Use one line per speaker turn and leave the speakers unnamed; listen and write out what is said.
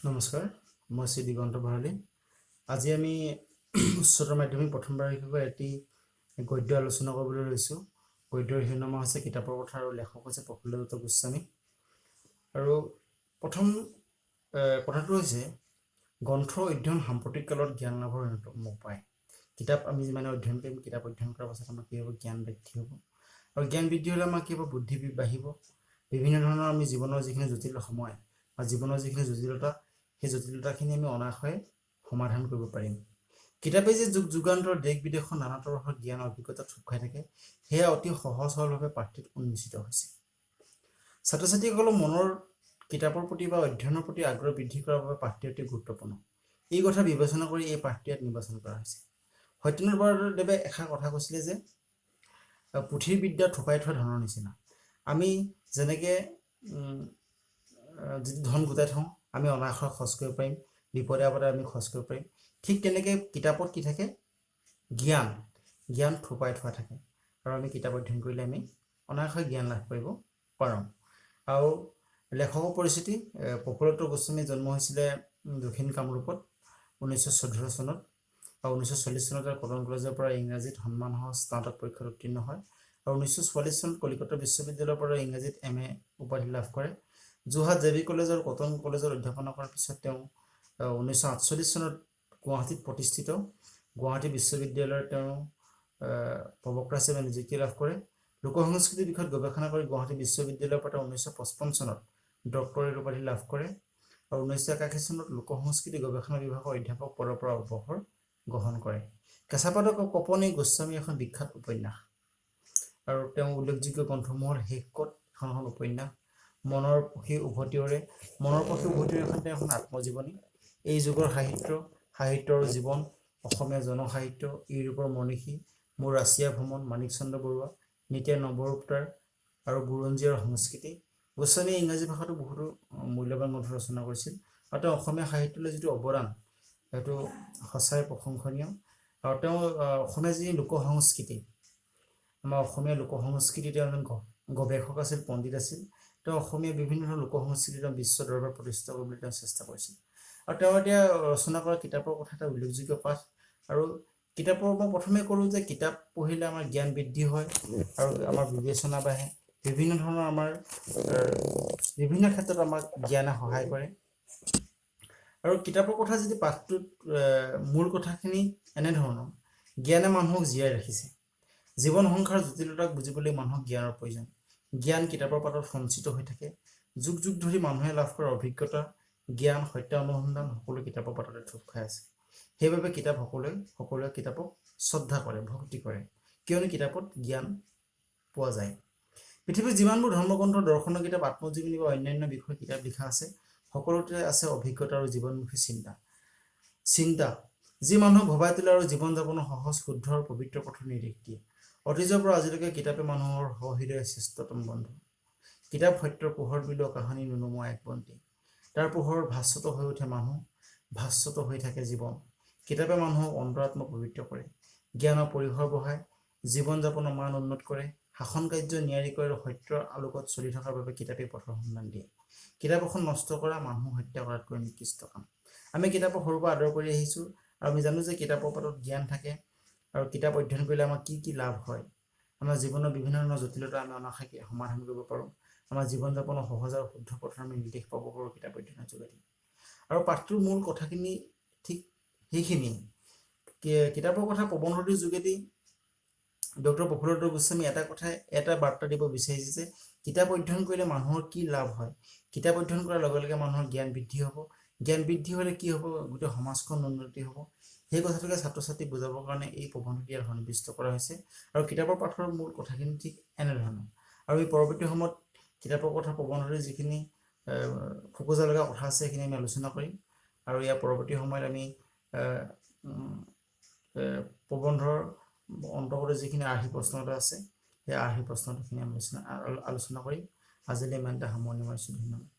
নমস্কাৰ, মই শ্ৰী দিগন্ত ভৰালী। আজি আমি উচ্চতৰ মাধ্যমিক প্ৰথম বাৰ্ষিকৰ এটি গদ্য আলোচনা কৰিবলৈ লৈছোঁ। গদ্যৰ শিৰোনামা হৈছে কিতাপৰ কথা আৰু লেখক হৈছে প্ৰফুল্ল দত্ত গোস্বামী। আৰু প্ৰথম কথাটো হৈছে, গ্ৰন্থ অধ্যয়ন সাম্প্ৰতিক কালত জ্ঞান লাভৰ অন্যতম উপায়। কিতাপ আমি যিমানে অধ্যয়ন কৰিম, কিতাপ অধ্যয়ন কৰাৰ পাছত আমাৰ কি হ'ব? জ্ঞান বৃদ্ধি হ'ব। আৰু জ্ঞান বৃদ্ধি হ'লে আমাৰ কি হ'ব? বুদ্ধি বাঢ়িব। বিভিন্ন ধৰণৰ আমি জীৱনৰ যিখিনি জটিল সময় বা জীৱনৰ যিখিনি জটিলতা, সেই জটিলতাখিনি আমি অনায়াসে সমাধান কৰিব পাৰিম। কিতাপে যে যুগ যুগান্তৰ দেশ বিদেশৰ নানা তৰহৰ জ্ঞান অভিজ্ঞতা থূপ খাই থাকে, সেয়া অতি সহজ সৰলভাৱে পাঠটিত উন্মোচিত হৈছে। ছাত্ৰ ছাত্ৰীসকলৰ মনৰ কিতাপৰ প্ৰতি বা অধ্যয়নৰ প্ৰতি আগ্ৰহ বৃদ্ধি কৰাৰ বাবে পাঠটি অতি গুৰুত্বপূৰ্ণ। এই কথা বিবেচনা কৰি এই পাঠটি ইয়াত নিৰ্বাচন কৰা হৈছে। সত্যনাথ বৰাদেৱে এষাৰ কথা কৈছিলে যে পুথিৰ বিদ্যা থুপাই থোৱা ধনৰ নিচিনা। আমি যেনেকৈ যিটো ধন গোটাই থওঁ, আমি অনায়াসে খৰচ কৰিব পাৰিম, বিপদে আপদে আমি খৰচ কৰিব পাৰিম। ঠিক তেনেকৈ কিতাপত কি থাকে? জ্ঞান। জ্ঞান থুপাই থোৱা থাকে আৰু আমি কিতাপ অধ্যয়ন কৰিলে আমি অনায়াসে জ্ঞান লাভ কৰিব পাৰোঁ। আৰু লেখকৰ পৰিচিতি: প্ৰফুল্ল গোস্বামী জন্ম হৈছিলে দক্ষিণ কামৰূপত 1914 চনত আৰু 1940 চনত কটন কলেজৰ পৰা ইংৰাজীত সন্মানসহ স্নাতক পৰীক্ষাত উত্তীৰ্ণ হয় আৰু 1944 চনত কলিকতা বিশ্ববিদ্যালয়ৰ পৰা ইংৰাজীত এম এ উপাধি লাভ কৰে। যোৰহাট জে বি কলেজ আৰু কটন কলেজত অধ্যাপনা কৰাৰ পিছত তেওঁ 1948 চনত গুৱাহাটীত প্ৰতিষ্ঠিত গুৱাহাটী বিশ্ববিদ্যালয়ত তেওঁ প্ৰবক্তা হিচাপে নিযুক্তি লাভ কৰে। লোক সংস্কৃতিৰ বিষয়ত গৱেষণা কৰি গুৱাহাটী বিশ্ববিদ্যালয়ৰ পৰা তেওঁ 1955 চনত ডক্টৰেট উপাধি লাভ কৰে আৰু 1981 চনত লোক সংস্কৃতি গৱেষণা বিভাগৰ অধ্যাপক পদৰ পৰা অৱসৰ গ্ৰহণ কৰে। কেঁচাপাতৰ কঁপনি গোস্বামীৰ এখন বিখ্যাত উপন্যাস। আৰু তেওঁ উল্লেখযোগ্য গ্ৰন্থসমূহৰ শেষ ক'ত এখন এখন উপন্যাস, মনৰ পখী উভতি উৰে। মনৰ পখী উভতি উৰে এখন তেওঁ এখন আত্মজীৱনী। এই যুগৰ সাহিত্য, সাহিত্যৰ জীৱন, অসমীয়া জনসাহিত্য, ইউৰোপৰ মনীষী, মোৰ ৰাছিয়া ভ্ৰমণ, মাণিক চন্দ্ৰ বৰুৱা, নিতিয়া নৱৰূপতাৰ আৰু বুৰঞ্জী আৰু সংস্কৃতি। গোস্বামীয়ে ইংৰাজী ভাষাতো বহুতো মূল্যৱান গ্ৰন্থ ৰচনা কৰিছিল আৰু তেওঁ অসমীয়া সাহিত্যলৈ যিটো অৱদান, সেইটো সঁচাই প্ৰশংসনীয়। আৰু তেওঁ অসমীয়া যি লোক সংস্কৃতি, আমাৰ অসমীয়া লোক সংস্কৃতি, তেওঁ এজন গৱেষক আছিল, পণ্ডিত আছিল। তেওঁ অসমীয়া বিভিন্ন ধৰণৰ লোক সংস্কৃতি তেওঁ বিশ্ব দৰবাৰত প্ৰতিষ্ঠা কৰিবলৈ তেওঁ চেষ্টা কৰিছিল। আৰু তেওঁ এতিয়া ৰচনা কৰা কিতাপৰ কথা এটা উল্লেখযোগ্য পাঠ। আৰু কিতাপৰ মই প্ৰথমে ক'লোঁ যে কিতাপ পঢ়িলে আমাৰ জ্ঞান বৃদ্ধি হয় আৰু আমাৰ বিবেচনা বাঢ়ে। বিভিন্ন ধৰণৰ আমাৰ বিভিন্ন ক্ষেত্ৰত আমাক জ্ঞানে সহায় কৰে। আৰু কিতাপৰ কথা যদি পাঠটোত মূল কথাখিনি এনেধৰণৰ: জ্ঞানে মানুহক জীয়াই ৰাখিছে। জীৱন সংসাৰ জটিলতাক বুজিবলৈ মানুহক জ্ঞানৰ প্ৰয়োজন। জ্ঞান কিতাপৰ পাতত সঞ্চিত হৈ থাকে। যুগ যুগ ধৰি মানুহে লাভ কৰা অভিজ্ঞতা, জ্ঞান, সত্য অনুসন্ধান সকলো কিতাপৰ পাততে থূপ খাই আছে। সেইবাবে কিতাপ সকলোৱে সকলোৱে কিতাপক শ্ৰদ্ধা কৰে, ভক্তি কৰে, কিয়নো কিতাপত জ্ঞান পোৱা যায়। পৃথিৱীৰ যিমানবোৰ ধৰ্মগ্ৰন্থ, দৰ্শনৰ কিতাপ, আত্মজীৱনী বা অন্যান্য বিষয়ৰ কিতাপ লিখা আছে, সকলোতে আছে অভিজ্ঞতা আৰু জীৱনমুখী চিন্তা। চিন্তা যি মানুহক ভবাই তোলে আৰু জীৱন যাপনৰ সহজ, শুদ্ধ আৰু পবিত্ৰ পথৰ নিৰ্দেশ দিয়ে। অতীজৰ পৰা আজিলৈকে কিতাপে মানুহৰ সহৃদয় শ্ৰেষ্ঠতম বন্ধু। কিতাপ সত্যৰ পোহৰ বিলোৱা কাহানিও নুনুমোৱা এক বন্তি। তাৰ পোহৰত ভাস্বত হৈ উঠে মানুহ, ভাস্বত হৈ থাকে জীৱন। কিতাপে মানুহক অন্তৰাত্মা পবিত্ৰ কৰে, জ্ঞানৰ পৰিসৰ বঢ়ায়, জীৱন যাপনৰ মান উন্নত কৰে, শাসন কাৰ্য নিয়াৰিকৈ আৰু সত্যৰ আলোকত চলি থকাৰ বাবে কিতাপে পথৰ সন্ধান দিয়ে। কিতাপ এখন নষ্ট কৰা মানুহ হত্যা কৰাতকৈ নিকৃষ্ট কাম। আমি কিতাপক সৰুৰ পৰা আদৰ কৰি আহিছোঁ আৰু আমি জানো যে কিতাপৰ পাতত জ্ঞান থাকে আৰু কিতাপ অধ্যয়ন কৰিলে আমাৰ কি কি লাভ হয়। আমাৰ জীৱনৰ বিভিন্ন ধৰণৰ জটিলতা আমি অনায়াসে সমাধান কৰিব পাৰোঁ। আমাৰ জীৱন যাপনৰ সহজ আৰু শুদ্ধ পথৰ আমি নিৰ্দেশ পাব পাৰোঁ কিতাপ অধ্যয়নৰ যোগেদি। আৰু পাঠটোৰ মূল কথাখিনি ঠিক সেইখিনিয়ে। কিতাপৰ কথা প্ৰবন্ধটিৰ যোগেদি ডক্টৰ প্ৰফুল্ল গোস্বামী এটা কথাই, এটা বাৰ্তা দিব বিচাৰিছে যে কিতাপ অধ্যয়ন কৰিলে মানুহৰ কি লাভ হয়। কিতাপ অধ্যয়ন কৰাৰ লগে লগে মানুহৰ জ্ঞান বৃদ্ধি হ'ব। জ্ঞান বৃদ্ধি হ'লে কি হ'ব? গোটেই সমাজখন উন্নতি হ'ব। সেই কথাটোকে ছাত্ৰ ছাত্ৰীক বুজাবৰ কাৰণে এই প্ৰবন্ধটি ইয়াত সন্নিৱিষ্ট কৰা হৈছে। আৰু কিতাপৰ পাঠৰ মূল কথাখিনি ঠিক এনেধৰণৰ। আৰু এই পৰৱৰ্তী সময়ত কিতাপৰ কথা প্ৰবন্ধটিৰ যিখিনি খোকোজা লগা কথা আছে, সেইখিনি আমি আলোচনা কৰিম। আৰু ইয়াৰ পৰৱৰ্তী সময়ত আমি প্ৰবন্ধৰ অন্তৰ্গত যিখিনি আৰ্হি প্ৰশ্ন এটা আছে, সেই আৰ্হি প্ৰশ্নখিনি আলোচনা কৰিম। আজিলৈ ইমানতে সামৰণি মাৰিছোঁ। ধন্যবাদ।